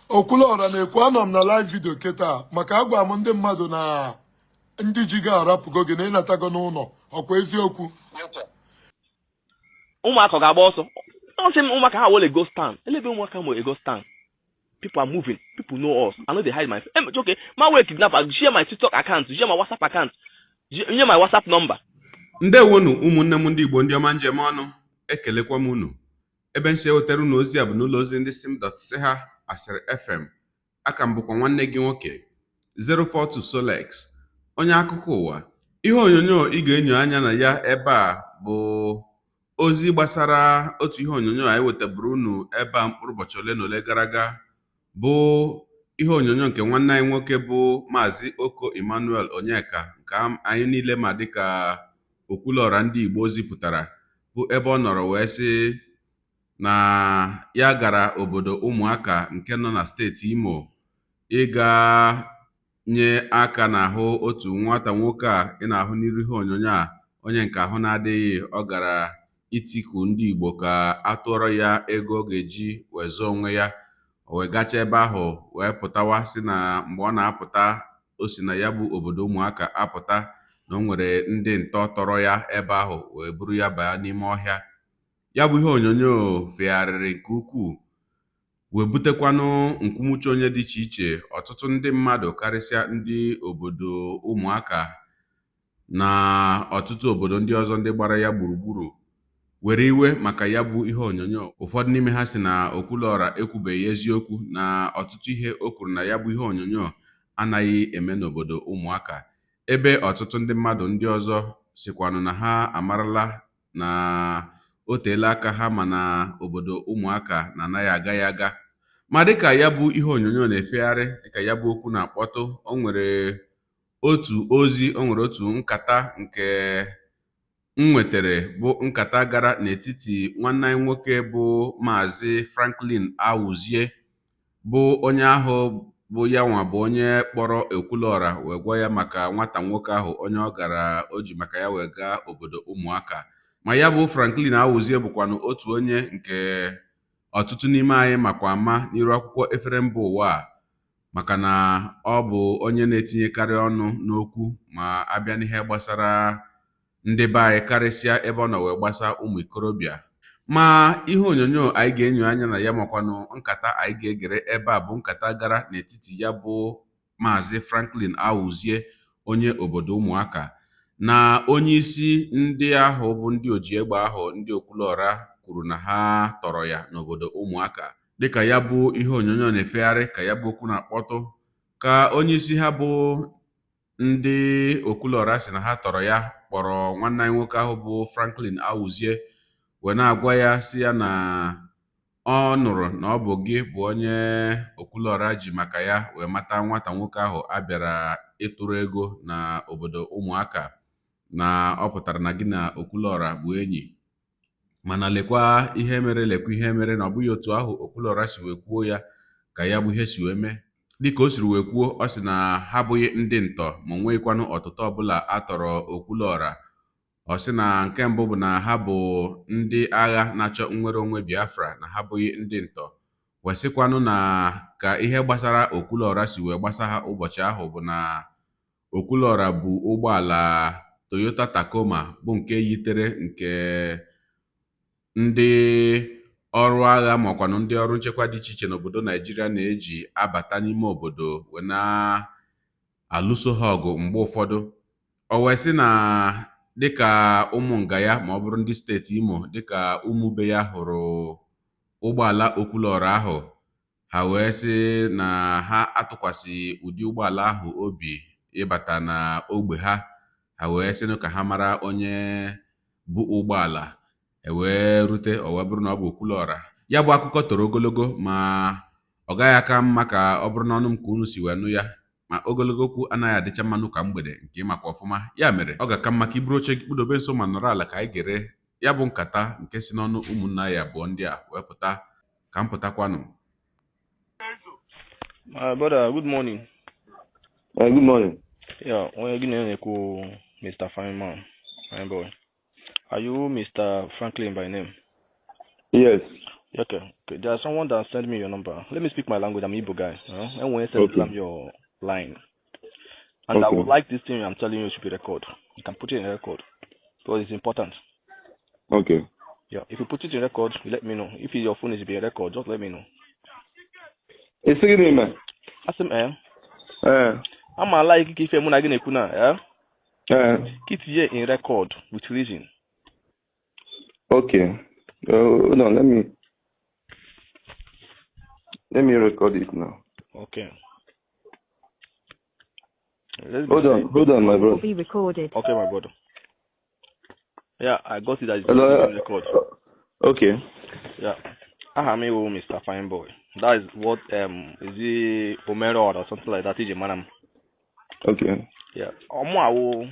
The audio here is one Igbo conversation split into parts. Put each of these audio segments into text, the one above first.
Okwuluọra na-ekwu. Anọ m na live video kịta maka agwa m ndị mmadụ na ndị ji gị arapụgo gị na ịnatago n'ụlọ. Ọkwa eziokwu? Ụmụaka ọ ga-agba ọsọ? Ọ sị m ụmụaka ha wole ghost town. Elebe ụmụaka mo ghost town. People are moving. People know us. I no dey hide my okay. Ma wey kidnap, I share my TikTok account, share my WhatsApp account, nye my WhatsApp number. Ndewonu, ụmụnne m ndị Igbo, ndị ọma njem ọnụ. Ekelekwa m unu. Ebe nsi ewetara unu ozi a bụ n'ụlọ ozi ndị sim dot si ha Asịrị FM. Aka m bụkwa nwanne gị nwoke 042 Solex, onye akụkọ ụwa. Ihe onyonyo ị ga-enyo anya na ya ebe a bụ ozi gbasara otu ihe onyonyo anyị wetaburu unu ebe a mkpụrụ ụbọchị ole na ole gara aga, bụ ihe onyonyo nke nwanne anyị nwoke bụ Maazị Oko Emmanuel Onyeka, nke anyị niile ma dịka Okwuluọra ndị Igbo, zipụtara, bụ ebe ọ nọrọ wee sị na ya gara obodo Ụmụaka nke nọ na steeti Imo ịga nye aka n'ahụ otu nwata nwoke a ị na-ahụ n'iru ihe onyonyo a, onye nke ahụ na-adịghị. Ọ gara itiku ndị Igbo ka a tụọrọ ya ego ọ ga-eji wee zụọ onwe ya. O wee gachaa ebe ahụ wee pụtawa, sị na mgbe ọ na-apụta, o si na ya bụ obodo Ụmụaka apụta, na o nwere ndị ntọ tọrọ ya ebe ahụ wee buru ya baa n'ime ọhịa. Ya bụ ihe onyonyo fegharịrị nke ukwuu wee butekwanụ nkwumuche onye dị iche iche. Ọtụtụ ndị mmadụ, karịsịa ndị obodo Ụmụaka na ọtụtụ obodo ndị ọzọ ndị gbara ya gburugburu, were iwe maka ya bụ ihe onyonyo. Ụfọdụ n'ime ha si na Okwuluọra ekwubeghị eziokwu, na ọtụtụ ihe o kwuru na ya bụ ihe onyonyo anaghị eme n'obodo Ụmụaka, ebe ọtụtụ ndị mmadụ ndị ọzọ sikwanụ na ha amarala na o teela aka ha ma na obodo Ụmụaka na anaghị aga ya aga. Ma dịka ya bụ ihe onyonyo na-efegharị, dịka ya bụ okwu na-akpọtụ, o nwere otu ozi, o nwere otu nkata nke m nwetere, bụ nkata gara n'etiti nwanne anyị nwoke bụ Maazị Franklin Awuzie, bụ onye ahụ bụ ya nwa bụ onye kpọrọ Okwuluọra wee gwa ya maka nwata nwoke ahụ onye ọ gara o ji maka ya wee gaa obodo Ụmụaka. Ma ya bụ Franklin Awuzie bụkwanụ otu onye nke ọtụtụ n'ime anyị makwa ama n'iru akwụkwọ efere mba ụwa a, maka na ọ bụ onye na-etinyekarị ọnụ n'okwu ma abịa n'ihe gbasara ndị be anyị, karịsịa ebe ọ nọ wee gbasa ụmụ ikorobịa. Ma ihe onyonyo anyị ga-enyo anya na ya, makwanụ nkata anyị ga-egere ebe a, bụ nkata gara n'etiti ya bụ Maazị Franklin Awuzie, onye obodo Ụmụaka, na onye isi ndị ahụ bụ ndị oji egbe ahụ ndị Okwuluọra kwuru na ha tọrọ ya n'obodo Ụmụaka. Dịka ya bụ ihe onyonyo na-efegharị, ka ya bụ okwu na-akpọtụ, ka onye isi ha bụ ndị Okwuluọra sị na ha tọrọ ya kpọrọ nwanne anyị nwoke ahụ bụ Franklin Awuzie wee na-agwa ya, si ya na ọ nụrụ na ọ bụ gị bụ onye Okwuluọra ji maka ya wee mata nwata nwoke ahụ a bịara ịtụrụ ego na obodo Ụmụaka, na ọ pụtara na gị na Okwuluọra bụ enyi, mana lekwa ihe mere, lekwa ihe mere, na ọ bụghị otu ahụ Okwuluọra si wee kwuo ya ka ya bụ ihe si wee mee. Dịka o siri wee kwuo, ọ sị na ha abụghị ndị ntọ, ma o nweghịkwanụ ọtụtụ ọbụla a tọrọ Okwuluọra. Ọ sị na nke mbụ bụ na ha bụ ndị agha na-achọ nnwere onwe Biafra, na ha abụghị ndị ntọ, wee sịkwanụ na ka ihe gbasara Okwuluọra si wee gbasa ha ụbọchị ahụ bụ na Okwuluọra bụ ụgbọala Toyota Tacoma, bụ nke yitere nke ndị ọrụ agha makwanụ ndị ọrụ nchekwa dị iche iche n'obodo Naijiria na-eji abata n'ime obodo wee na-alụso ha ọgụ mgbe ụfọdụ. O wee sị na dịka ụmụ nga ya, ma ọ bụrụ ndị steeti Imo, dịka ụmụ be ya hụrụ ụgbọala Okwuluọra ahụ, ha wee sị na ha atụkwasị ụdị ụgbọala ahụ obi ịbata na ogbe ha. Ha wee sịnụ ka ha mara onye bụ ụgbọala e wee rute, o wee bụrụ na ọ bụ Okwuluọra. Ya bụ akụkọ toro ogologo, ma ọ gaghị aka mma ka ọ bụrụ n'ọnụ m ka unu si wee nụ ya, ma ogologo okwu anaghị adịcha mma n'ụka mgbede nke ịmakwa ọfụma. Ya mere ọ ga-aka mma ka iburu oche gị kpụdobe nso ma nọrọ ala ka anyị gere ya bụ nkata nke si n'ọnụ ụmụnna ya abụọ ndị a wee pụta. Ka m pụtakwanụ. My brother, good morning. Good morning. Yeah, onye gị na-ekwu Mr. Fine Man, Fine Boy. Are you Mr. Franklin by name? Yes. Okay. There's someone that sent me your number. Let me speak my language. I'm Igbo guy. You know? And when you send Okay. them your line, and I Okay. would like this thing I'm telling you to be record. You can put it in record because it's important. Okay. Yeah. If you put it in record, you let me know. If your phone is being record, just let me know. Isi gịnị mee? Asị m eh. Ee. Ama like ka ife mụ na gị na-ekwu na eh. Ee. Ka itinye in record with reason. Okay. Hold on, let me record it now. Okay. Let's be Hold on, my Will brother. be recorded. Okay, my brother. Yeah, I got it that it's Hello. in record. Okay. Yeah. Aha m iwu Mr. Fineboy. That is what is it Omero or something like that iji mara m. Okay. Yeah. Ọmụ awụ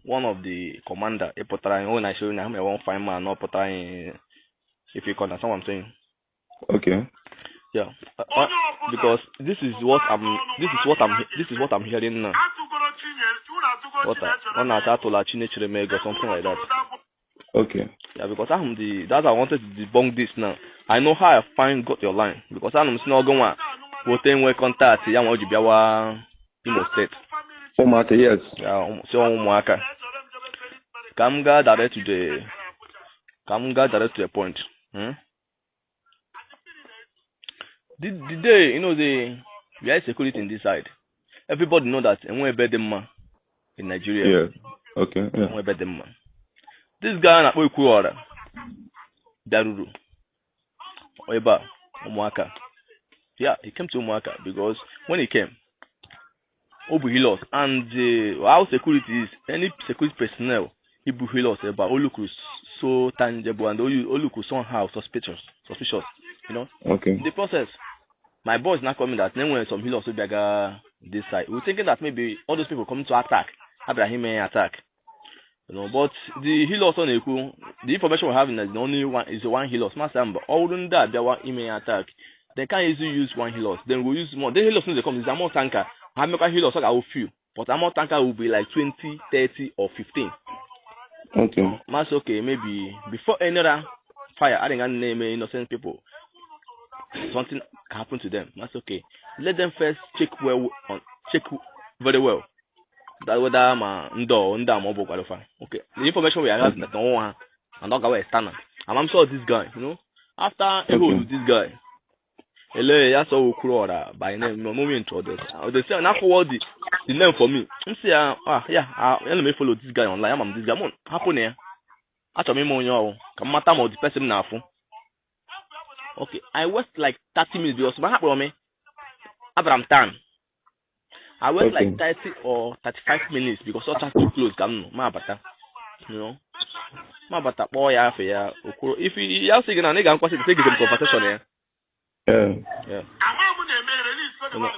one of the commander ịpụtara anyị onye na-esi onye ahụ mere one fine man ọ pụtara anyị, if you understand what I'm saying. Okay. Yeah. Because this is what I'm hearing now. What ọ na-ata atụla Chinechere m ego, something like that. Okay. Yeah, because I'm the that's I wanted to debunk this now. I know how I find got your line because anụ m si n'ọgụ nwa wote nwe contact ya nwa o ji bịawa Imo State. Ụmụaka, yes. Ya si ụmụaka. Ka m gaa direct to the point. Hmm? The day, the we are security in this side. Everybody know that enwe ebe dị mma in Nigeria. Yeah. Okay. Yeah. Enwe ebe dị mma. This guy na-akpọ Ekwuọra bịaruru ebe a ụmụaka. Yeah, he came to ụmụaka because when he came, o bu Hilux and how security is, any security personnel ibu Hilux ebe a, o look so tangible and o look somehow suspicious. Okay. In the process, my boys now coming that then when some Hilux bịaga this side, we were thinking that maybe all those people coming to attack, Abraham attack. But the Hilux ọ na-ekwu, the information we have is the only one is the one Hilux. Masị mba, ọ bụrụ ndị a bịawa ime attack, they can't easily use one Hilux. Then we'll use more. The Hilux no dey come, is armor tanker. Ha mekwa Hilux ọ ga-awụ few, but armor tanker will be like 20, 30 or 15. Okay. Masị okay, maybe before any other fire, I think na-eme innocent people, something can happen to them. Masị okay, let them first check well on check very well that whether ma ndị ọ ndị a ma ọ bụ kwado fa. Okay, the information we are having that no ha and ọ gawa external. And I'm sure this guy, after okay. Hold this guy. Ele ya sọ Okwuluora by name, no me introduce. They say na forward the name for me. M say ah yeah, ah let me follow this guy online. I'm this guy. Mo hapụ na ya. Achọrọ m ime onye ọwụ ka m mata ma ọ dị person m na-afụ. Okay, I waste like 30 minutes because ma ha kpọrọ m abara m tan. I wait like 30 or 35 minutes because ọ too close ka m nọ ma abata. Ma abata kpọọ ya afọ ya Okwuru. If ya sị gị na ị ga-nkwasị take the conversation ya. Yeah. Yeah.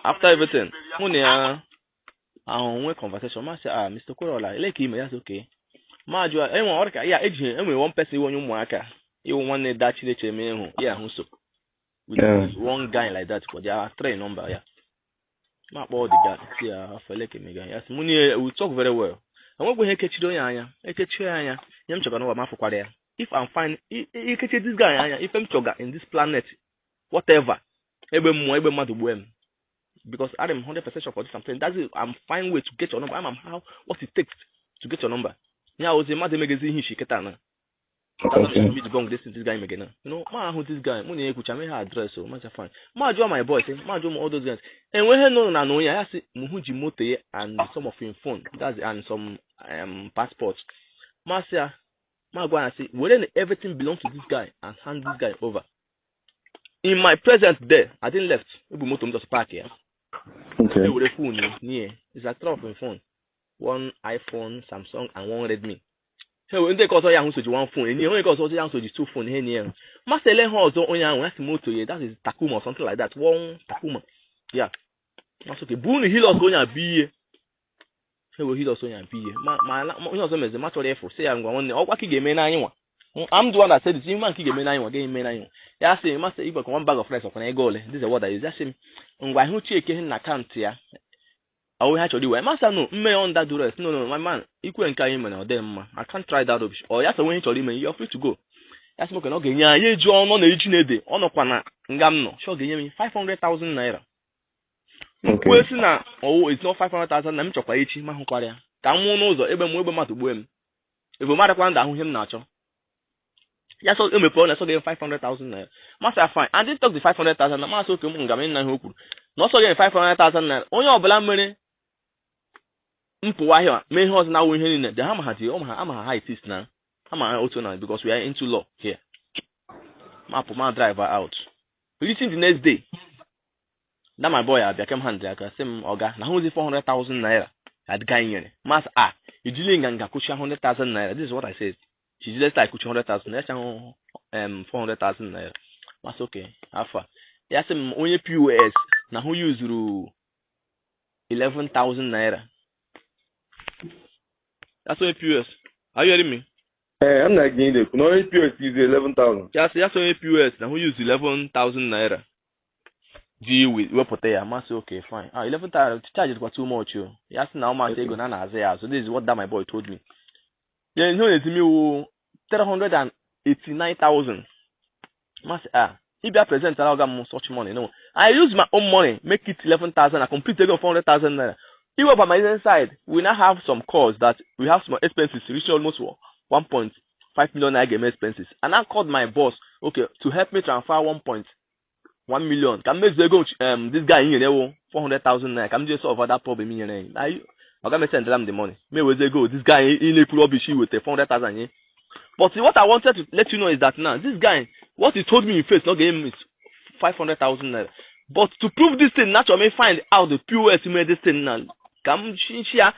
After everything, mụ na ya ahụ nwee conversation, ma sị ah Mr. Okwuluora, ele ka ime ya sị okay. Ma jụọ enwe ọrụ ka ya eji enwere one person iwe onye ụmụaka iwu nwanne da Chineke eme ịhụ ya ahụ so with one guy like that, but there are three number ya. Ma kpọọ the guy si ya afọ ele ka eme ya sị mụ na ya we talk very well. Enwekwa ihe kechiri onye anya ekechie ya anya nye m chọga n'ụwa ma afụkwara ya. If I'm fine, ikechi this guy anya ife m chọga in this planet, whatever egbe mmụọ egbe mmadụ gbuo m because I'm 100% sure for this I'm saying. That's it. I'm fine way to get your number. I'm how what it takes to get your number. Ya ozi mmadụ emegezi ihe ishi kịta na. That's Okay. what me debunk this guy megena. Ma ahụ this guy, mụ na ya ekwucha mee ha address o, macha fine. Ma jụọ my boys, ma jụọ m all those guys. Enweghị nọ na na onye ya sị mụ hụ ji moto ya and some of him phone, that's and some passport. Ma sị ya, ma gwa ya sị, were na everything belong to this guy and hand this guy over. In my presence there, I didn't left. Ebu moto m just park ya. Okay. E were phone nie. It's like three of him phone. One iPhone, Samsung and one Redmi. He were ndị nke ọzọ ya ahụ soji one phone, enyi onye nke ọzọ ya ahụ soji two phone, ihe nye ya. Masị ele ha ọzọ onye ahụ ya si moto ya, that is Tacoma or something like that. One Tacoma. Yeah. Masị okay, buru na Hilux onye a bụ ihe. He were Hilux onye a bụ ihe. Ma onye ọzọ mezi ma chọrọ ịfụ sị ya ngwa nwanne ọkwa ka ị ga-eme n'anyị nwa. I'm the one that said this. Ihe nke ị ga-eme n'anyị nwa ga-eme n'anyị nwa. Ya sị masị igwe ka one bag of rice ọkwa na ego ole. This is what I use. Ya sị m ngwa hụ Chieke na akaụntụ ya. Ọ ha chọrọ iwe masa no mme under duress, no, no, my man, ikwe nke anyị mere ọ dị mma. I can't try that rubbish. Ọ ya sị onye chọrọ ime, you're free to go. Ya sị m, "Okay," na ọ ga-enye anyị eji ọnụ na eji na-ede ọ nọkwa na nga m nọ sị ọ ga-enye m 500,000 naira. Okay. Kwuo sị na ọwụ it's not 500,000 na m chọkwa echi ma hụkwara ya ka m nwụọ n'ụzọ egbe m egbe mmadụ gbuo m ebe m adịkwa ndụ ahụ ihe m na-achọ. Ya sọ emepe ọ na sọ ga-enye 500,000 naira. Masị ya fine, and talk the 500,000 na masị oke m nga m nna ihe o kwuru na ọ sọ ga-enye 500,000 naira. Onye ọbụla mere mpụwa ahịa mee ihe ọzọ na-awụ ihe niile de ha ma ha dị ọ ma ha ama ha how it is na ama ha otu na because we are into law here. Mapụ ma drive out. Reaching the next day, that my boy abịa kem hand aka sị m, "Ọga, na hụzi 400,000 naira adịga nyere." Mas a ejili nganga kwụchi 100,000 naira. This is what I said. She just like kwụchi 100,000 naira hụ 400,000 naira. Mas okay, afa ya sị m onye POS na hụ yuzuru 11,000 naira. That's onye POS. Are you hearing me? Ee, m na-ege ị na-ekwu na onye POS is 11,000. Ya sị ya sị onye POS na hụ use 11,000 naira ji wepụta ya. Masị okay, fine. Ah, 11,000 charge dịkwa too much o. Ya sị na ụmụasị ego na na-azụ ya azụ. This is what that my boy told me. Ya ihe ọ na-eti m iwu 389,000. Masị ah, ịbịa present ala ọga m such money? No, I use my own money make it 11,000. I complete ego 400,000 naira iwepụ my inside. We now have some calls that we have some expenses reaching almost 1.5 million naira ga-eme expenses, and I called my boss, okay, to help me transfer 1.1 million ka m mezuo ego this guy nyere ewu 400,000 naira ka m jee solve that problem nyere anyị. Oga m send am the money, me weze ego this guy ị na-ekwuru rubbish weta 400,000 nye. But what I wanted to let you know is that now this guy, what he told me in face not ga-enye m is 500,000 naira. But to prove this thing, naturally find out the POS made this thing now ka m shi ya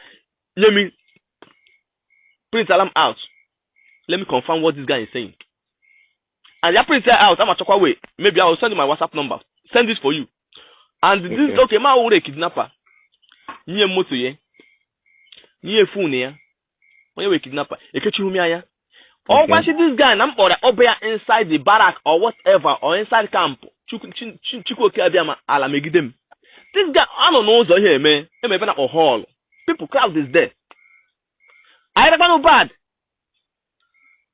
let me print alarm out. Let me confirm what this guy is saying. And ya print it out, I'm achọkwa way. Maybe I will send you my WhatsApp number, send it for you and this. Okay. Okay, ma wụrụ a kidnapper nye m moto ya, nye phone ya, onye wee kidnapper ekechighị m anya. Ọ gwachi this guy na m kpọrọ ọ bụ ya inside the barrack or whatever or inside camp. Chukwu Chukwuoke abịa ma ala megide m. This guy anọ n'ụzọ ihe eme eme ebe na-akpọ hall. People crowd is there. Anyị dakwanụ bad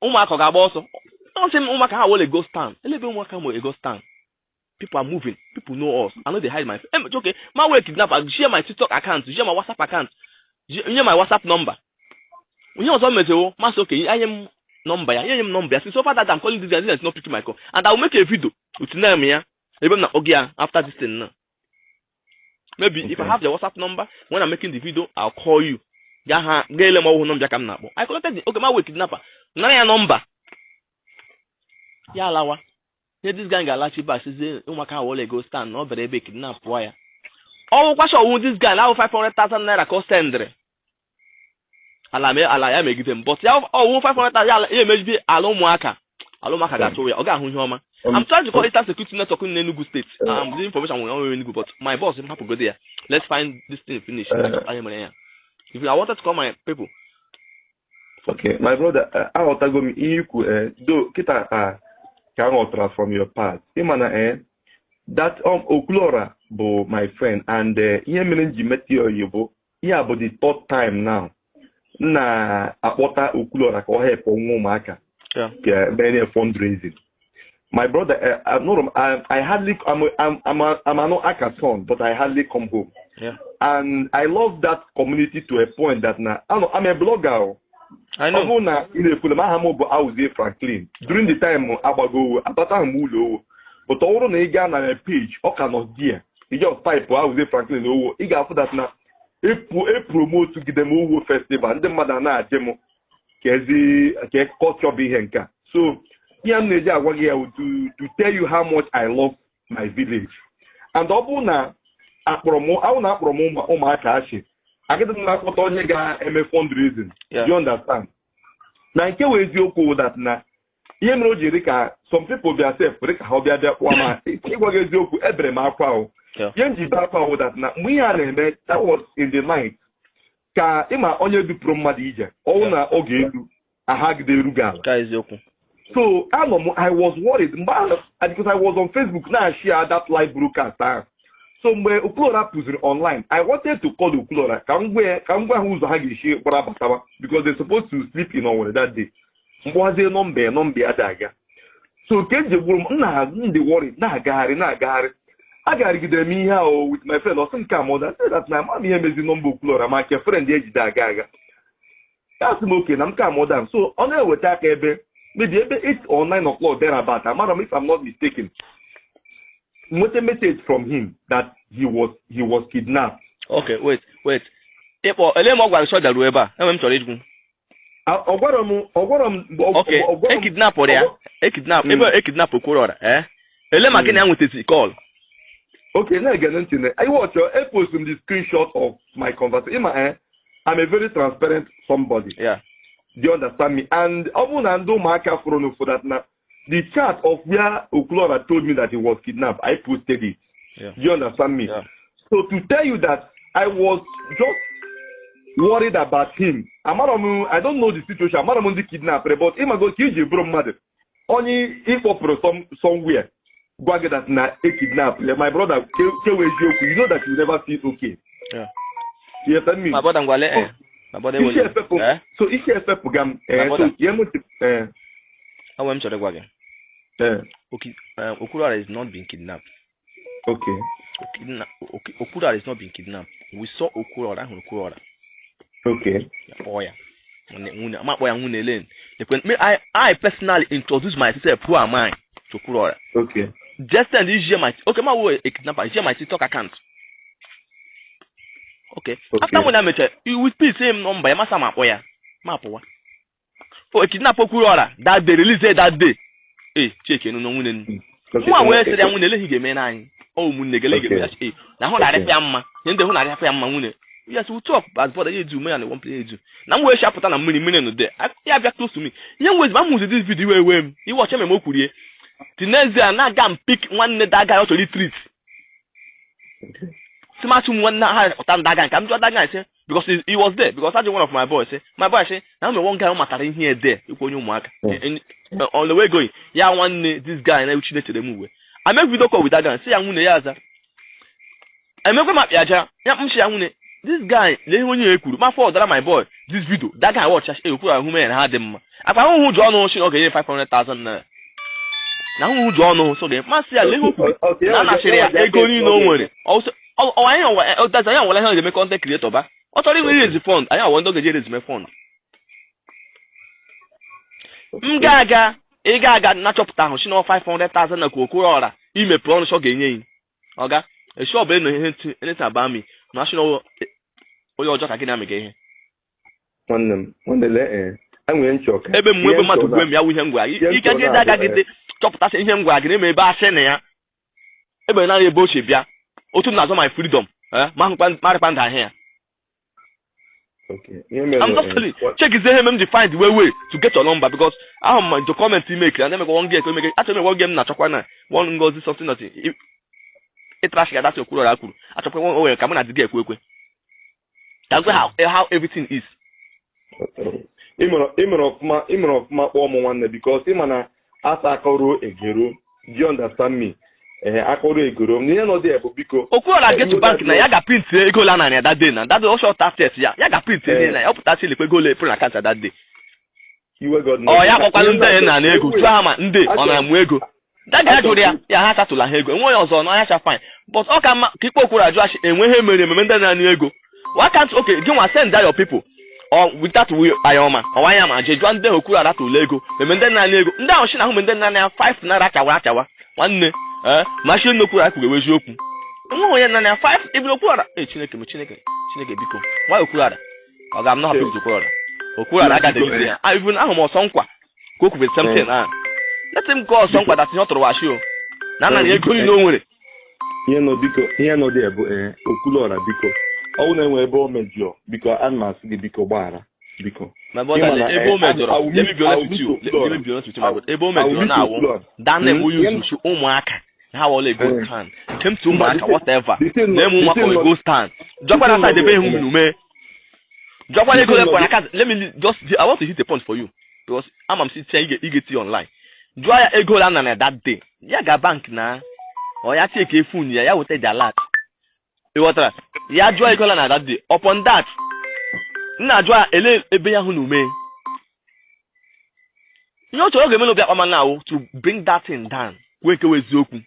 ụmụaka ọ ga-agba ọsọ. Ọ sị m ụmụaka ha wole go stand elebe ụmụaka mo ego stand. People are moving, people know us. I no dey hide my okay, ma wey kidnapper share my TikTok account, share my WhatsApp account, nye my WhatsApp number. Onye ọzọ mezewo masị okay, anye m nọmba ya, nye m nọmba ya. Since so far that I'm calling this guy, this guy is not picking my call, and I will make a video with name ya ebe m na oge ya after this thing now. Maybe if I Okay. have the WhatsApp number, when I'm making the video, I'll call you. Ga ha ga ele m ọhụụ nọmba ka m na-akpọ. I collected the okay, ma wee kidnapper nara ya nọmba ya alawa. Ihe this guy ga-alachi back sizie ụmụaka ha wọle ego stand na ọ bịara ebe kidnap pụọ ya. Ọwụkwa ọwụ this guy na ahụ 500,000 naira ka ọ sendịrị ala me ala ya megide m, but ya ọwụ 500,000 ya ya emejibi ala ụmụaka, ala ụmụaka ga-achụ ya, ọ ga-ahụ ihe ọma. I'm trying to call Eastern Security Network in Enugu State. The information will not Enugu, but my boss hapụ go there. Let's find this thing finish. Anyị mere ya. If I wanted to call my people. Okay, my brother, aghọtago m ihe ikwu do kịta ka m ghọtara from your part. Ịma na that Okwuluora bụ my friend and ihe mere m ji meta ya oyi bụ ihe a bụ the third time now m na-akpọta Okwuluora ka ọ help nwa ụmụaka ka mee fundraising. My brother, I'm not, I hardly, I'm an Aka son, but I hardly come home. And I love that community to a point that now, I'm a blogger. I Ọ know. bụrụ na ị na-ekwule m, aha m bụ Auzie Franklin. During the time agbago owo, abataghị m ụlọ owo. But ọ bụrụ na ị gaa na my page, ọ ka nọ there. Ị just type Auzie Franklin owo, ị ga-afụ that na epromote gide m owo festival, ndị mmadụ a na-ajị m ka ezi ka culture bụ ihe nke a. So ihe m na-eji agwa gị ya wụ to tell you how much I love my village. And ọ bụrụ na akpọrọ m awụ na akpọrọ m ụmụaka achị agịdị m na-akpọta onye ga-eme fundraising. You understand? Na nke wụ eziokwu wụ that na ihe mere o ji dị ka some people bịa sef dị ka ha bịa bịa kpụọ ma ịgwa gị eziokwu ebere m akwa o. Ihe m ji bee akwa wụ that na mgbe ihe a na-eme, that was in the night, ka ịma onye dupụrụ mmadụ ije ọnwụ na oge elu ahagide erughị ala. Ka eziokwu. So anọ m, I was worried mgbe ahụ because I was on Facebook na-share that live broadcast ahụ. So mgbe Okwuluora pụziri online, I wanted to call Okwuluora ka m gwa ka m gwa ha ụzọ ha ga-esi gbara batawa because they supposed to sleep in Owerri that day. Mgbazie nọmba ya, nọmba ya dị aga. So nke eji gburu m nna ndị worry na-agagharị na-agagharị, agagharịgidere m ihe ahụ with my friend. Ọsị nke amụda say that na ama m ihe mezi nọmba Okwuluọra, ma nke friend ya ejide aga aga. Ya sị m oke na m ka amụda. So ọ na-eweta aka ebe maybe ebe 8 or 9 o'clock thereabout, amara m if I'm not mistaken, nweta message from him that he was kidnapped. Okay, wait, wait. Ịkpọ ele ma ọ gwara soja ruo ebe a, enwe m chọrọ ịjụ. Ọ gwara m, ọ gwara m. Okay, Ọ gwara e m. kidnapụrụ ya, e kidnap ebe e kidnap Okwuluọra, ele ma gịnị ya nwetazi call? Okay, na-ege ntị na I watch your, I post the screenshot of my conversation. Ịma, I'm a very transparent somebody. Do you understand me? And ọ bụrụ na ndị ụmụaka fụrụ n'ụfụ that na the chat of where Okwuluọra told me that he was kidnapped, I posted it. Do you understand me? Yeah. So to tell you that I was just worried about him. Amara m, I don't know the situation. Amara m ndị kidnapper, but ịmago ka iji bụrụ mmadụ. Onye ịkpọpụrụ somewhere gwa gị that na e kidnap my brother, kewe eziokwu, you know that you never feel okay. You understand me? My brother, ngwale, my brother, Isi efepụ. eh So isi efepụ ga m. My So brother. ihe m enwe m chọrọ ịgwa gị. Okwuluọra is not being kidnapped. Okwuluọra is not being kidnapped. We saw Okwuluọra, ahụrụ Okwuluọra. Ya kpọọ ya nwunye, ama akpọ ya nwunye len. Me, I personally introduce myself, who am I, to Okwuluọra. Just send this share my, okay, ma wo a kidnapper, share my TikTok account. Okay. After when I met you with the same number, ya masa ma akpọ ya. Ma apụwa. Oh, kidnap Okwuluọra that day, release it that day. Check enu na nwunye nu. Nwa wee sịrị ya nwunye eleghị ga-eme n'anyị. Ọ ụmụnne gị eleghị ga-eme ya. Na hụ na-arịa ya mma. Nye ndị hụ na-arịa ya mma nwunye. Yes, we talk as brother, ya edu me and one play edu. Na m wee shapụta na mmiri mmiri nọ there. Ya bịa close to me. Ihe m wezi ma m hụzi this video wee wee m. Iwe ọcha meme o kwurie. The next day, na-aga m pick nwanne that guy ọ chọrọ treat. Si masị ụmụ nwanne ha pụta that guy ka m jụọ that guy say because he was there, because ajụ one of my boys say, my boy say na m one guy ọ matara ihe there ikwu onye ụmụaka. On the way going ya nwanne this guy na uchi na-echere m uwe. I make video call with that guy, say ya nwunye ya aza. Emekwe m akpị aja ya m si ya nwunye this guy lee ihe onye ya ekwuru ma forward my boy this video. That guy watch e kwuru ahụ mere na ha dị mma akpa ahụhụ ji ọnụ si na ọ ga-enye 500,000 naira na ahụhụ ji ọnụ so ga masị ya lee ihe o kwuru na a nachịrị ya ego niile o nwere. Anyị anyị anwala ihe ọ ga-eme content creator ba ọ chọrọ inwe raise fund, anyị awọ ndị ọ ga-eji raise fund. M ga-aga ị ga-aga na-achọpụta ahụ si na 500,000 na Okwuluọra imepe ọnụ sọ ga-enye yi ọga esi ọ bụla na ihe anything about me na asị na onye ọjọọ ka gị na-amịga ihe. Nwanne m, nwanne, lee, enwere nchọ ka ebe m ebe mmadụ gwe m ya wụ ihe m gwara gị Ihe ike nchọ gị na-abụ, agagide chọpụtasị ihe m gwara gị na-eme ebe asị na ya ebe naanị ebe ochie bịa otu m na-azọ my freedom, ma hụkwa marịkwa ndụ ahịa ya. Okay. Ihe mere I'm just telling you, check is ihe m ji find the way to get your number, because ahụ m the comment you make and emekwa one girl ka emeke achọrọ m one game na-achọkwa na one Ngozi something nothing ịtrash ga dasị Okwuluọra kwuru achọkwa o nwere ka mụ na di gị ekwe ekwe ka gwe how everything is. Ị mere ọfụma, ị mere ọfụma kpọọ m nwanne, because ị ma na asa akọruo egero. Do you understand me? Akọruo egero na ihe nọ dị bụ biko. Okwuluọra get to bank na ya ga print ego la narị that day na that day ọsọ 30 ya ya ga print ihe na ya ọ pụtasị lekwa ego ole pụrụ na account that day. Iwe God. Ọ ya kpọkwalụ ndị na na ego tụọ ha ma ndị ọ na-amụ ego that guy jụrụ ya ya ha asatụla ha ego enwe onye ọzọ n'ọhịa cha fine, but ọ ka mma ka ikpe Okwuluọra jụọ achị enwe ihe mere ememe ndị na-anụ ego. Why can't, okay, gị nwa send your people or without we ayọma ọwa ya ma jee jụọ ndị Okwuluọra tụrụ ego meme ndị na-anụ ego ndị ahụ si na ahụ ndị na ya 5 naira achawa achawa nwanne ma shi nne Okwuluọra kwuru eziokwu enweghị onye na ya 5 even Okwuluọra. Chineke m, Chineke, Chineke biko nwa Okwuluọra ọ ga m not happy with Okwuluọra. Okwuluọra agaghị edegide ya. Even ahụ m ọsọ nkwa ka o kwuru the same thing. Let him go ọsọ nkwa that ihe ọ tụrụ washi o na nna ya ego niile o nwere. Ihe nọ biko, ihe nọ dị bụ Okwuluọra biko, ọ bụrụ na enwe ebe o mejọọ, biko ana m asị gị biko gbaghara biko. My brother, Ịma na, ebe o mejọrọ, I will let me be I honest will with you. meet Let me be honest with you, my brother. Ebe o I will mejọrọ meet na-awụ Okwuluọra. that name Mm. o use ụmụaka na ha wọle ego stand came to Mba, ụmụaka whatever the thing na emu the ụmụaka thing ego stand jọkwa na the thing side ebe ihu mmiri jọkwa na ego The thing lekwa na aka. Let me just, I want to hit a point for you because ama m si tia ị ga-eti online jụọ ya ego la na that day ya ga bank na ọ ya check phone ya ya weta the alert ị ghọtara ya jụọ ego la na that day. Upon that nna jụọ ya ele ebe ya hụ na ume Ihe ọ chọrọ ga-eme n'obi akpama na awụ to bring that thing down, kwuo nke wụ eziokwu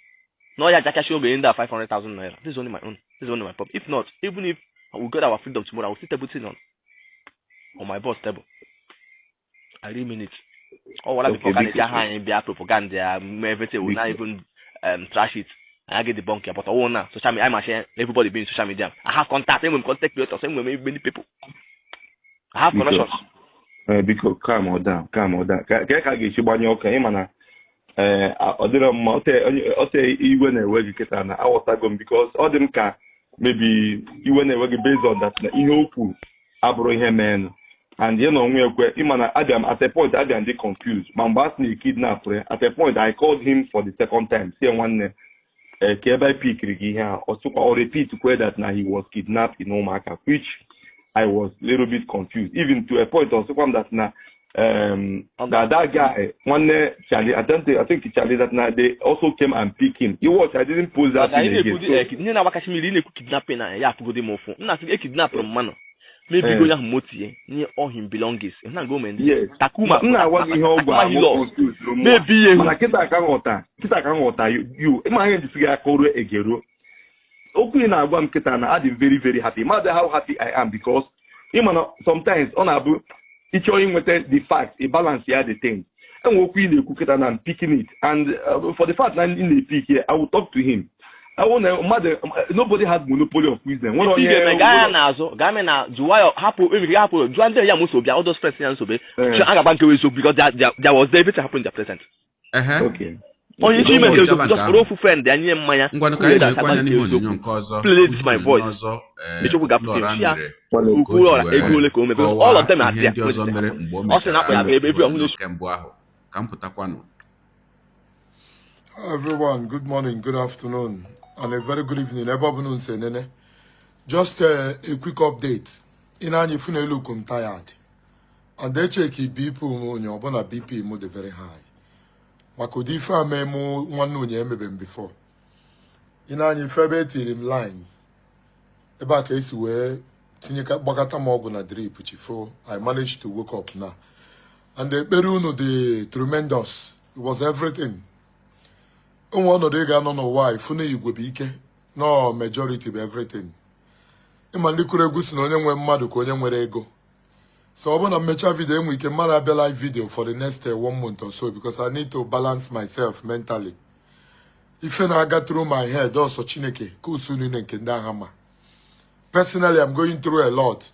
na ọ ya jakashi oge ndị a 500,000 naira. This is only my own, this is only my problem. If not, even if we get our freedom tomorrow, I will still table thing on my boss table. I really mean it. Ọ wala Okay, before ka na-eji biko. aha anyị bịa propaganda ya mee everything, we not Biko. even trash it. Anyị get debunk ya, but ọwụ na social media, I'm share everybody being social media. I have contact, enwere m contact creators, enwere m many people. I have Biko. connections. Ee, biko, calm down, calm down. Ka a ga-esi gbanye ọka, ịma na ee, ọ dịrọ mma ote iwe na-ewe gị kịta na aghọtago m, because ọ dị m ka maybe iwe na-ewe gị based on that na ihe o kwuru abụrụ ihe meenụ, and ya na onwe ekwe. Ịma na abịa m at a point, abịa m dị confused, ma mgbe a sị na kidnap ya, at a point I called him for the second time, sie nwanne, ee, ka ebe I pikiri gị ihe a, ọ sịkwa, ọ repeat kwe that na he was kidnapped in Ụmụaka, which I was little bit confused, even to a point ọ sịkwa m that na that that guy nwanne Charlie, I don't think, I think Charlie, that na they also came and pick him. You watch, I didn't post that Maka anyị thing again. na-ekwu ihe na-agbakachi mmiri, ị na-ekwu kidnapping na ya afụgodi m ụfụ. M na-asị ekidnapụrụ mmanụ mebigo onye ahụ motie nye all him belongings na gọọmenti. Yes. Takuma. M na-agwa gị ihe ọgwụ Takuma ahụ Hilux. confused mụ. Mebi ihe. Mana kịta ka nghọta you, ịma ihe njisi gị aka ruo egeruo okwu ị na-agwa m kịta na adị m very very happy. Mmadụ, how happy I am, because ịma na sometimes ọ na-abụ ịchọọ inweta the fact, ị balance ya the thing. Enwe okwu ị na-ekwu kịta na I'm picking it, and for the fact na ị na-epick ya, I will talk to him. Awụ na mmadụ, nobody has monopoly of wisdom. Nwere Ife ị ga-eme, onye gaa ya n'azụ, gaa mee na jụwa ya, hapụ emiri hapụ, jụọ ndị ya nsobi, all those friends ya nsobi. A ga-agba nke eziokwu, because there was everything happen in their present. Ehe. Okay. Onye isi ime Oge nke chala eziokwu, nke just ahụ. kpọrọ ofu friend ya nye mmanya. Ngwanụ, ka anyị na-ekwe anya n'ihe onyonyo nke ọzọ. Play this my Ihe onyonyo voice. ọzọ, ee, Mechokwu ga-apụta Okwuluọra ya. mere Nwanne, ka o ji Okwuluọra, wee ego ole ka o mebe? kọwaa All of them are ihe there. ndị ọzọ mere mgbe o Ọ sị na akpọ ya mechara bụ ebe ihe ọhụrụ. onyonyo nke mbụ ahụ. Ka m pụtakwanụ. Hi everyone, good morning, good afternoon, and a very good evening. Ebe ọ bụla unu si enene. Just a quick update. Ị na-anya ifu na elu I'm tired. And they check BP m onye ọbụla, BP m dị very high. Maka ụdị ife a mee mụ nwanne onye emebe m before. Ị na-anya ife ebe etiri m line. Ebe a ka esi wee tinye gbakọta m ọgwụ na drip chifo. I managed to wake up now. And ekpere unu dị tremendous. It was everything. Onwe ọnọdụ ị ga-anọ n'ụwa a, ifu na igwe bụ ike no majority bụ everything. Ịma ndị kụrụ egwu si na onye nwe mmadụ ka onye nwere ego. So ọ bụrụ na mmecha video, enwe ike mmadụ abịa live video for the next one month or so, because I need to balance myself mentally. Ife na-aga through my head, ọsọ Chineke ka usu niile nke ndị agha ma. Personally, I'm going through a lot.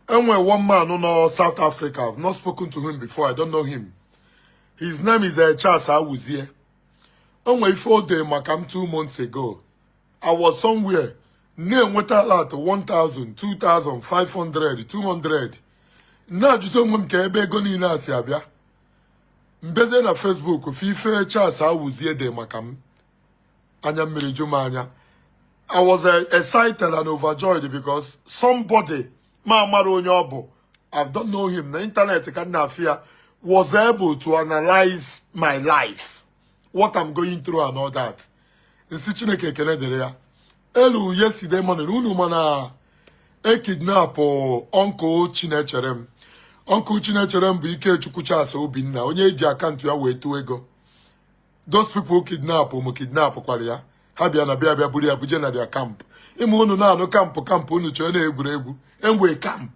Enwe one man nọ South Africa. I've not spoken to him before, I don't know him. His name is Charles Awuzie. Onwe ife o dee maka m 2 months ago. I was somewhere na-enweta alert 1000, 2500, 200. Na-ajụta onwe m ka ebe ego niile a si abịa. Mbeze na Facebook fe ife Charles Awuzie dị maka m, anya mmiri ju m anya. I was excited and overjoyed because somebody ma amara onye ọ bụ, I don't know him, na internet ka m na-afụ ya, was able to analyze my life, what I'm going through and all that. Nsi Chineke ekele dịrị ya. Elu yesterday morning, unu mana ekidnap uncle Chinechere m. Uncle Chinechere m bụ Ikechukwu Charles Obinna, onye eji account ya wee tụọ ego. Those people kidnap ụmụ kidnap kwara ya. Ha bịa na bịa bịa buru ya buje na their camp. Ịma unu na-anụ camp camp, unu chọọ na-egwuregwu. Enwe camp,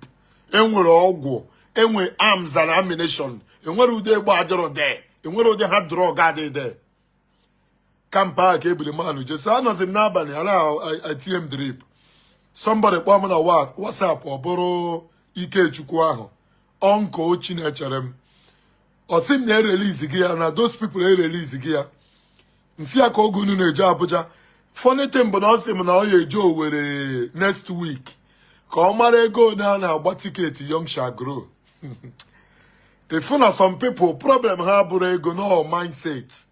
enwere ọgwụ, enwe arms and ammunition, enwere ụdị egbe adịrọ de, enwere ụdị ha drug adịghị de. Camp ahụ ka ebuli manụ jesi. Anọzi m n'abalị ala etinye m drip. Somebody kpọọ m na WhatsApp, ọ bụrụ Ikechukwu ahụ, uncle Chinechere m. Ọ sị m na erelease gị ya, na those people erelease gị ya. Nsị ya ka oge unu na-eje Abuja. Funny thing bụ na ọ sị m na ọ ya eje Owerri next week ka ọ mara ego one a na-agba ticket. Young shall grow. Ịfụ na some people, problem ha bụrụ ego, no mindset.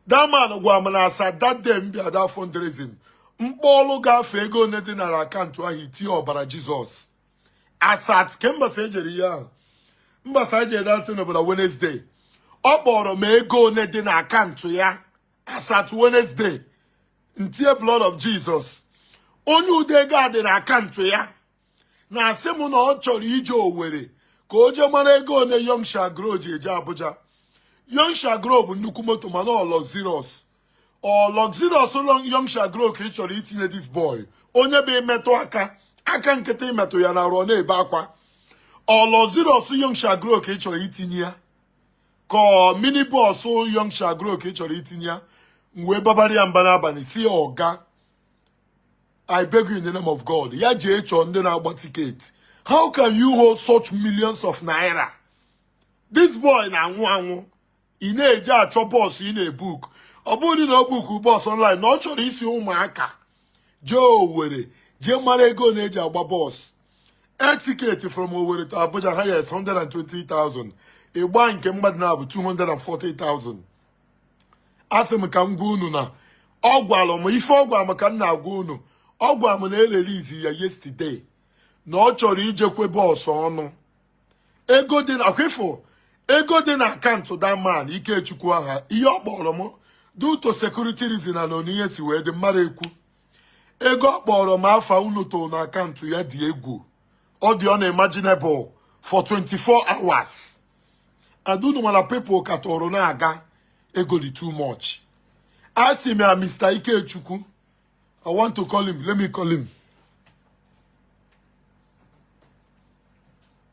That man gwa m na asa that day m bịa that fundraising, mkpọọlụ gafee ego one dị na account ahụ, itinye ọbara Jizọs. Asat kembasa ejere ihe ahụ, mbasa ejere datin obodo Wednesday, ọ kpọrọ m ego one dị na account ya. Asat Wednesday, ntie blood of Jesus. Onye ụdị ego a dị na account ya na-asị m na ọ chọrọ ije Owerri ka o jee mara ego one Young Shall Grow ji eje Abuja. Young Shall Grow bụ nnukwu moto, mana ọ luxurious, ọ luxurious Young Shall Grow ka ị chọrọ itinye this boy, onye bụ imetụ aka aka nkịtị, imetụ ya na arụ, ọ na-ebe akwa. Ọ luxurious Young Shall Grow ka ị chọrọ itinye ya, ka ọ minibus Young Shall Grow ka ị chọrọ itinye ya? M wee babara ya mba n'abalị, si ya, "Ọga, I beg you in the name of God, ya jee chọọ ndị na-agba ticket. How can you hold such millions of naira? This boy na-anwụ anwụ, ị na-eje achọ bus ị na-ebook." Ọ bụrụ na ọ book bus online, na ọ chọrọ isi Ụmụaka jee Owerri, jee mara ego na-eji agba bus. Air ticket from Owerri to Abuja, highest 120,000. Ịgba nke mmadụ na-abụ 240,000. Asị m ka m gwa unu na ọ gwara m ife ọ gwara m ka m na-agwa unu. Ọ gwara m na erelease ya yesterday, na ọ chọrọ ijekwe bus ọnụ ego dị na akwịfụ ego dị na account that man Ikechukwu aha. Ihe ọ kpọrọ m, due to security reason na onihe si wee dị mmadụ ekwu ego ọ kpọrọ m afa unu to na account ya dị egwu, ọ dị unimaginable for 24 hours. And unu mana people ka tụrụ na-aga, ego dị too much. Asị m ya, Mr. Ikechukwu, I want to call him. Let me call him.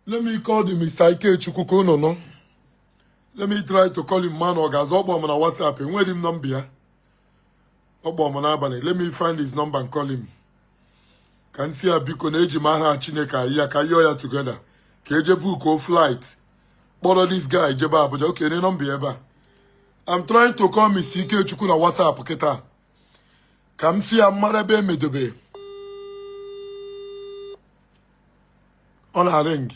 Let me call the Mr. Ikechukwu ka unu nọ. Let me try to call him, man. Ọ ga-aza. Ọ kpọọ m na WhatsApp, enweghị m nọmba ya. Ọ kpọọ m n'abalị. Let me find his number and call him. Ka m si ya, biko, na eji m aha Chineke ayị ya, ka yọọ ya together ka eje book flight kpọrọ this guy jebe Abuja. Okay, ne nọmba ya ebe a. I'm trying to call Mr. Ikechukwu na WhatsApp kịta ka m si ya mara ebe emedobe. Ọ na-ring.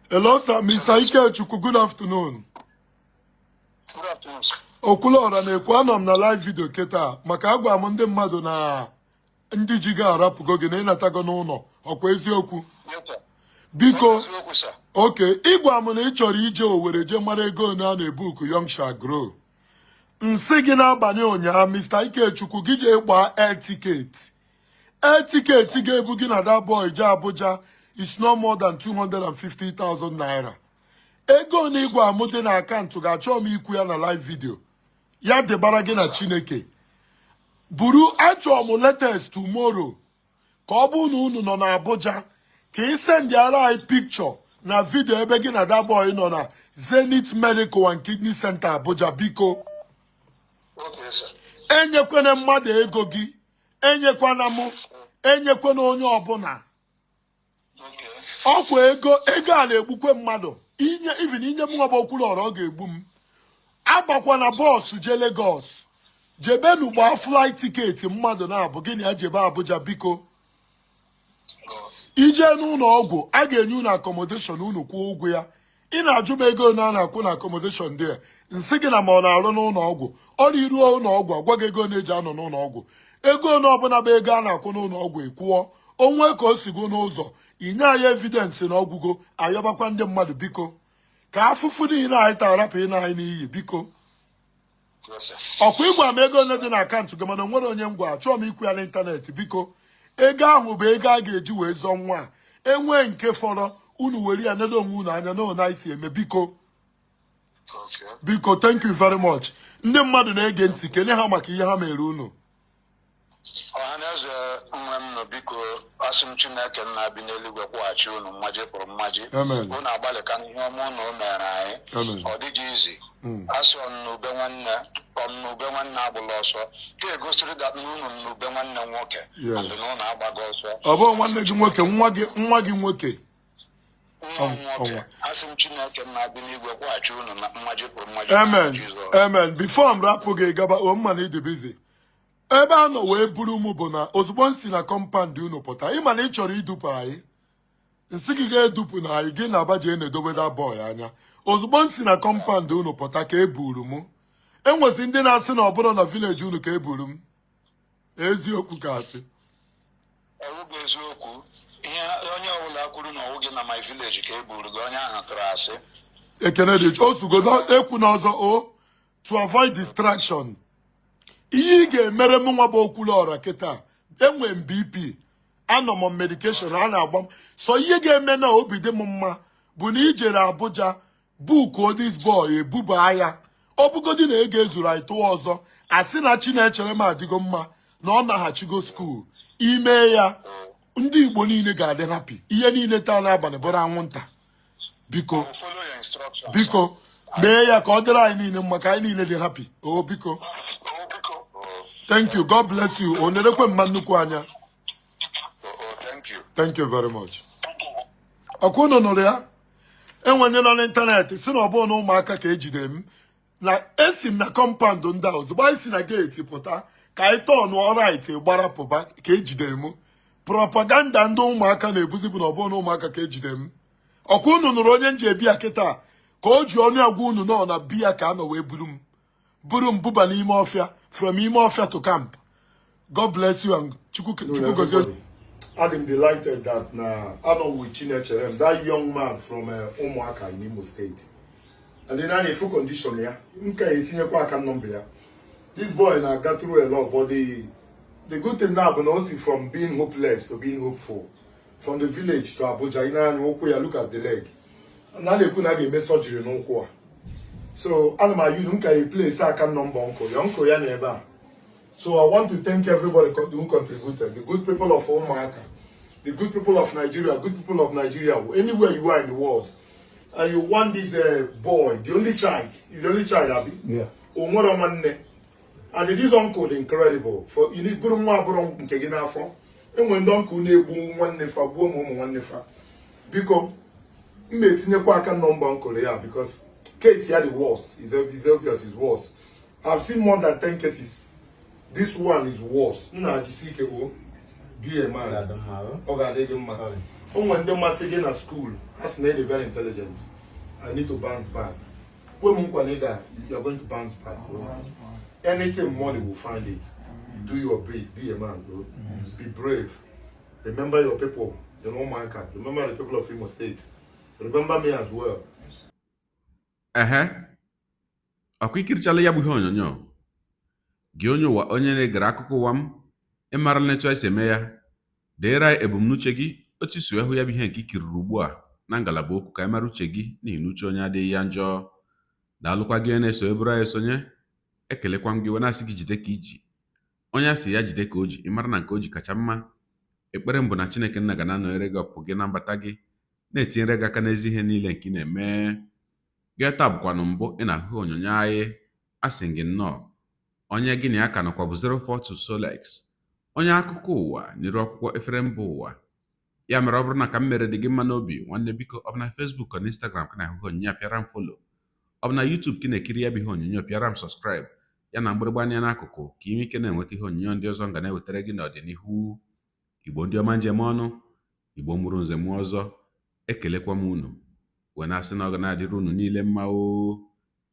Hello sir, Mr. Ikechukwu, good afternoon. Good afternoon, sir. Okwuluọra na-ekwu. Anọ m na live video kịta maka agwa m ndị mmadụ na ndị ji gị arapụgo gị na ịnatago n'ụlọ. Ọkwa eziokwu? Yes, sir. Biko. Eziokwu, sir. Okay, ịgwa m na ị chọrọ ije Owerri jee mara ego one a na-ebook Young Shall Grow. Nsị gị n'abalị ụnyaahụ, Mr. Ikechukwu, gị jee gbaa air ticket. Air ticket ga-ebu gị na that boy jee Abuja is no more than 250,000 naira. Ego na igwe amụ dị na account ga-achọ m ikwu ya na live video ya debara gị na Chineke buru. Achọrọ m latest tomorrow ka ọ bụrụ na unu nọ na Abuja, ka ị sendịara anyị picture na video ebe gị na that boy nọ na Zenith Medical and Kidney Center, Abuja, biko. Okay, sir. Enyekwana mmadụ ego gị, enyekwana mụ, enyekwana onye ọbụla. Okay. Ọkwa ego, ego a na-egbukwe mmadụ. Inye even inye m nwa bụ Okwuluọra, ọ ga-egbu m. Agbakwana bus jee Lagos, jebenu gbaa flight ticket mmadụ na-abụ gịnị ya jebe Abuja, biko. Go. Ije n'ụlọ ọgwụ, a ga-enye unu accommodation, unu kwụọ ụgwọ ya. Ị na-ajụ m ego ole a na-akwụ na accommodation dị ya. Nsị gị na ma ọ na-arụ n'ụlọ ọgwụ, ọrụ iruo ụlọ ọgwụ, agwa gị ego na-eji anọ n'ụlọ ọgwụ. Ego ole ọbụla bụ ego a na-akwụ n'ụlọ ọgwụ, ekwuọ onwe ka o si gụ n'ụzọ inye anyị evidence na ọgwụgo. Ayọbakwa ndị mmadụ, biko, ka afụfụ niile anyị tarapụ ịna anyị n'iyi, biko. Yes, sir. Ọkwa ịgwa m ego ole dị na account gị, mana onwere onye m gwa. Achọọ m ikwu ya n'ịntanetị, biko. Ego ahụ bụ ego a ga-eji wee zọọ nwa a. Enwee nke fọrọ, unu were ya nedo onwe unu anya na ona anyị si eme, biko. Okay. Biko, thank you very much. Ndị mmadụ na-ege ntị, kelee ha maka ihe ha mere unu. Ọha na eze nwe m nọ, biko, asị m Chineke nna bi n'eluigwe kwụghachi unu mmaji pụrụ mmaji. Amen. Unu agbalịka n'ihe ọma unu mere anyị. Amen. Ọ dịghị izi. Asị ọnụnube nwanne, ọnụnube nwanne agbụla ọsọ ka egosiri that na unu nnube nwanne nwoke and na unu agbago ọsọ. Ọ bụghị nwanne gị nwoke, nwa gị, nwa gị nwoke. Nwa m nwoke. Ọnwa. Asị m Chineke nna bi n'igwe kwụghachi unu na mmaji pụrụ mmaji. Amen. Jizọs. Amen. Before m rapụ gị gaba o, mma na ịdị busy. Ebe a nọ wee buru m bụ na ozugbo m si na compound unu pụta, ịma na ị chọrọ idupụ anyị, nsị gị ga-edupụ na anyị gị na aba jee na-edobe that boy anya. Ozugbo m si na compound unu pụta ka e buru m. Enwezi ndị na-asị na ọ bụrụ na village unu ka e buru m. Eziokwu ka asị? Ọwụghị eziokwu. Ihe onye ọbụla kwuru na ọwụ gị na my village ka e buru gị, onye ahụ tụrụ asị. Ekene dị osugodo ekwu n'ọzọ o, to avoid distraction. Ihe ị ga-emere m nwa bụ Okwuluọra kịta, enwe m BP, anọ m medication a na-agba m, so ihe ga-eme na obi dị m mma. Bụ na ijere Abuja bukuo this boy, ebuba ya. Ọ bụgodi na ego ezuru anyị tụwa ọzọ, asị na Chinechere m adịgo mma na ọ naghachigo school. Ime ya, ndị Igbo niile ga-adị happy. Ihe niile taa n'abalị bụrụ anwụnta. Biko. I will follow your instructions. Biko, mee ya ka ọ dịrị anyị niile mma, ka anyị niile dị happy. O biko. Oh, biko. Oh, Thank you. God bless you. O nerekwe mma nnukwu anya. Oh, thank you. Thank you very much. Ọkwa unu nụrụ ya? Enwe ndị nọ n'ịntanetị si na ọ bụrụ na ụmụaka ka ejidere m na esi m na compound ndị a. Ozugbo anyị si na gate pụta ka anyị turnụọ right gbara pụba ka ejidere m. Propaganda ndị ụmụaka na-ebuzi bụ na ọ bụrụ na ụmụaka ka ejidere m. Ọkwa unu nụrụ onye nji ebi ya kịta ka o ji ọnụ agwa unu nọ na biya ka a nọ wee buru m, buru m buba n'ime ọfịa, from ime ọfịa to camp. God bless you and Chukwu, Chukwu gozie. I'm delighted that na anọ with Chinecherem, that young man from Umuaka in Imo State. And then I full condition ya. M ka etinyekwa aka number ya. This boy na got through a lot, but the good thing now bụ na o si from being hopeless to being hopeful. From the village to Abuja, ị na-anya ụkwụ ya, look at the leg. Na a na-ekwu na a ga-eme surgery n'ụkwụ a. So ana m ayụ unu, m ka e place aka number uncle ya, uncle ya na ebe a. So I want to thank everybody who contributed, the good people of Umuaka, the good people of Nigeria, good people of Nigeria, anywhere you are in the world. And you want this boy, the only child, he's the only child, abi? Yeah. O nwere nwanne. And this uncle dị incredible. For you need bụrụ nwa abụrụ nke gị n'afọ. Enwere ndị uncle na-egbu nwanne fa, gbuo ma ụmụ nwanne fa. Biko, m na-etinyekwa aka number uncle ya because case ya dị worse. Is obvious is worse. I've seen more than 10 cases. This one is worse. Nna, jisi ike o. Be a man. Ọ ga-adị gị mma. O nwere ndị mmasị gị na school. Ha sị na ị dị very intelligent. I need to bounce back. Kwe m nkwa na ị ga, you are going to bounce back, bro. Anything money will find it. Do your bit. Be a man, bro. Be brave. Remember your people. You know, Ụmụaka. Remember the people of Imo State. Remember me as well. Ehe, ọkwa ikirichala ya bụ ihe onyonyo gị, onye ụwa, onye na-egere akụkọ ụwa m. Ịmarala etu anyị si eme ya. Deere anyị ebumnuche gị, otu isi wee hụ ya bụ ihe nke ikiriri ugbu a na ngalaba okwu, ka anyị mara uche gị, n'ihi na uche onye adịghị ya njọ. Daalụkwa gị onye na-eso eburu anyị esonye. Ekelekwa m gị wee na-asị gị jide ka iji. Onye a sị ya jide ka o ji, ịmara na nke o ji kacha mma. Ekpere m bụ na Chineke nna ga na-anọnyere gị, ọpụpụ gị na mbata gị, na-etinyere gị aka n'ezi ihe niile nke ị na-eme gị. Taa bụkwanụ mbụ ị na-ahụ onyonyo anyị, asị gị nnọọ. Onye gị na ya ka nọkwa bụ 042 Solex, onye akụkọ ụwa n'iru akwụkwọ efere mba ụwa. Ya mere, ọ bụrụ na ka m mere dị gị mma n'obi, nwanne, biko, ọ bụ na Facebook ọ na Instagram ka na-ahụ onyonyo a, pịara m follow. Ọ bụ na YouTube ka ị na-ekiri ya bụ ihe onyonyo, pịara m subscribe ya na mgbịrịgba anya n'akụkụ, ka ị nwee ike na-enweta ihe onyonyo ndị ọzọ m ga na-ewetara gị n'ọdịnihu. Igbo ndị ọma, njem ọnụ, Igbo mụrụ nze mụọ ọzọ, ekelekwa m unu wee na-asị na ọ ga na-adịrị unu niile mma o.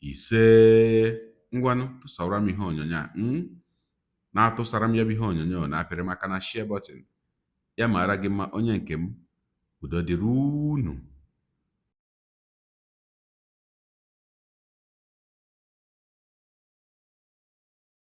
Ise. Ngwanụ, tụsara m ihe onyonyo a na-atụsara m ya bụ ihe onyonyo na-apịrị maka na share button ya. Mara gị mma, onye nke m. Udo dịrị unu.